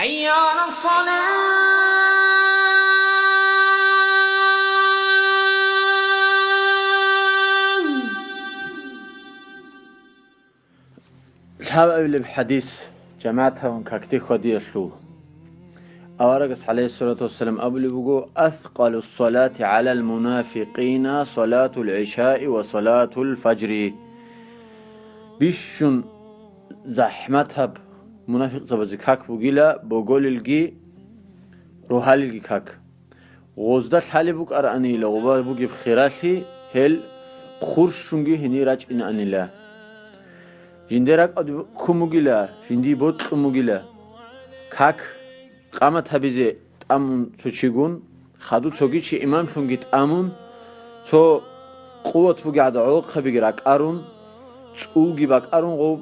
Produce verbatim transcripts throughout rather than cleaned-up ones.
حي على الصلاة. Лъабабилеб хӀадис, жамагӀат гьабун какде хьвадиялъул. Аварагас, гӀалайгьиссалату вассалам, абулеб буго: «Аскъалу ссалати гӀалал мунафикъина салатул гӀишаи ва салатул фажри». Бищун захӀматаб мунафикъзабазе как бугила, боголилги, рогьалилги как. Гъозда лъалеб букӀараанила гъоба бугеб хиралъи, гьел хъурщунги гьенир рачӀинаанила. Жиндир ракӀалде ккун бугила, жиндие бокьун бугила. Как къамат гьабизе тӀамун цо чигун, хадув цоги чи имамлъунги тӀамун, цо къуват бугеб гӀадагӀолхъабиги ракӀарун, цӀулги бакӀарун гъов,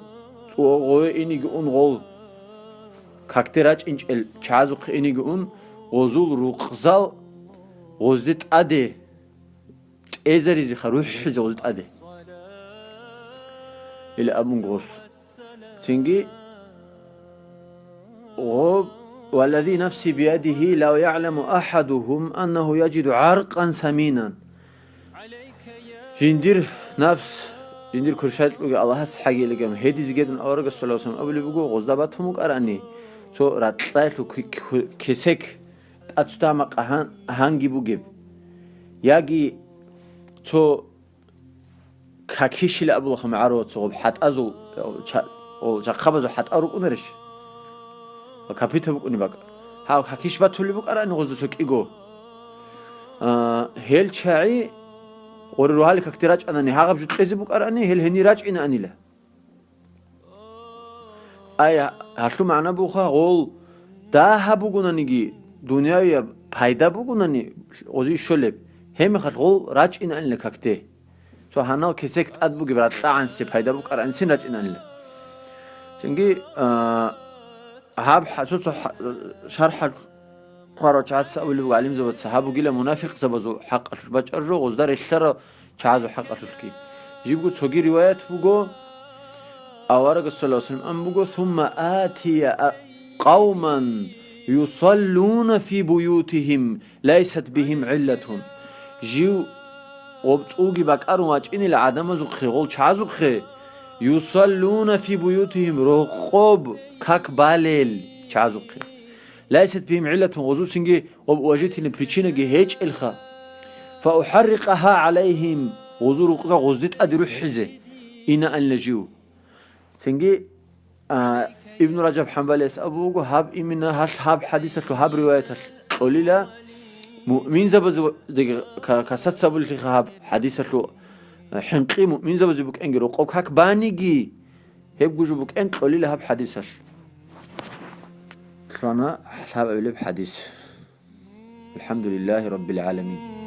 цӀу-, гъове иниги ун гъол. Какде рачӀинчӀел чагӀазухъе иниги ун, гъозул рукъзал гъозде тӀаде тӀезаризеха, рухӀизе гъозде тӀаде. Ил абун гъос. Цинги гъоб: «Валлади нафси биядихи, лав ягӀламу ахӀадухум аннаху яджиду гӀаркъан саминан». Жиндир нафс, жиндир куршайчӀлъуги Аллагьас хӀагилегам гьедизегедун аварагас саллаллагьу гӀалайгьи ва саллам абулеб буго, гъозда батун букӀарани, цо ракьалъу ки-, ки-, кесек тӀацутамакъ гьан-, гьанги бугеб. Яги цо какишила абулаха магӀарулаца гъоб хӀатӀазул, ча-, о, чахъабазул хӀатӀал рукӀунарищ? Ва капита букӀуни бакӀ. Гьав какиш батулеб букӀарани гъозда цо кӀиго. А, гьел чагӀи гъоре рогьалил какде рачӀанани, гьагъаб жо кьезе букӀарани, гьел гьенир рачӀинаанила. Ай, гьалъул магӀна буха, гъол дагьаб бугонаниги, дунявияб пайда бугонани, гъози щолеб, гьебмехалъ гъол рачӀинаанила какде. Цо гьанал кесек тӀад бугеб ракьагӀанси пайда букӀаранцин рачӀинаанила. Цинги, а, гьаб хӀа-, цо-цо хӀа-, шархӀал хъварав чагӀаца абулеб буго гӀалимзабаца, гьаб бугила мунафикъзабазул хӀакъалъулъ бачӀаржо, гъозда релълъарав чагӀазул хӀакъалъулъги. Жибго цоги риваят буго, аварагас саллаллагьу гӀалайгьи ва саллам ан буго: «Сумма атия а-, къавман юсаллуна фи буютихим, лайсат бигьим гӀиллатун». Жив гъоб цӀулги бакӀарун вачӀинила гӀадамазухъе, гъол чагӀазухъе, «юсаллуна фи буютихим», рокъоб как балел чагӀазухъе. «Лайсат бигьим гӀиллатун», гъозуцинги гъоб уважительный причинаги гьечӀелха. «Фаухаррикъаха гӀалайгьим», гъозул рукъзал гъозде тӀаде рухӀизе инаанила жив. Цинги, а, Ибну Ражаб ХӀамбалияс абу буго, гьаб имина гьалъ гьаб хӀадисалъул гьаб риваяталъ кьолила, муъминзабазе деги ка-, касаца абулелъиха гьаб хӀадисалъул, а, хӀинкъи муъминзабазе букӀинги рокъоб как баниги, гьеб гужу букӀин кьолила гьаб хӀадисалъ. Лъана лъабабилеб хӀадис. АлхӀамдулиллагьи раббил гӀаламин.